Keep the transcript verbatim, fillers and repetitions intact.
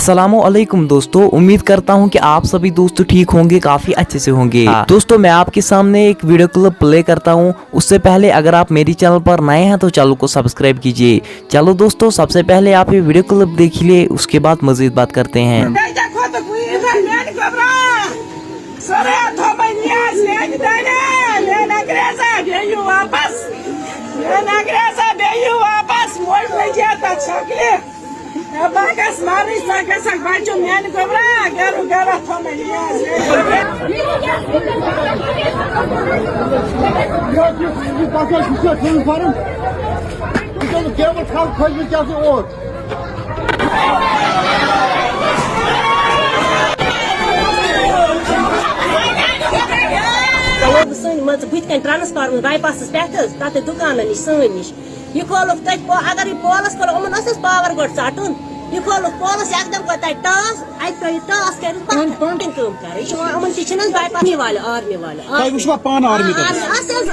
अस्सलामुअलैकुम दोस्तों, उम्मीद करता हूँ कि आप सभी दोस्त ठीक होंगे, काफी अच्छे से होंगे। हाँ, दोस्तों, मैं आपके सामने एक वीडियो क्लिप प्ले करता हूँ। उससे पहले अगर आप मेरी चैनल पर नए हैं तो चैनल को सब्सक्राइब कीजिए। चलो दोस्तों, सबसे पहले आप ये वीडियो क्लिप देख लिए, उसके बाद मजीद बात करते हैं। سٲنۍ مان ژٕ بٕتھِ کَنۍ ٹرانسفارمر باے پاسَس پٮ۪ٹھ حظ، تَتھ دُکانَن نِش، سٲنۍ نِش۔ یہِ کھولُکھ تٔتھۍ پو-، اگر یہِ پولَس کھولُکھ، یِمَن اوس اَسہِ پاوَر گۄڈٕ ژَٹُن۔ یہِ کھولُکھ پولَس یَکدَم گۄڈٕ تَتہِ ٹاس، اَتہِ ترٛٲیِتھ ٹاس کٔرِتھ پَتھَر۔ پَتھَر کٲم کَرٕنۍ۔ یہِ چھُ وۄنۍ یِمَن تہِ چھِنہٕ حظ باے پاس آرمی والہِ، آرمی والہِ۔ تۄہہِ وٕچھوا پانہٕ آرمی آ، تَتہِ؟ آرمی، اَسہِ حظ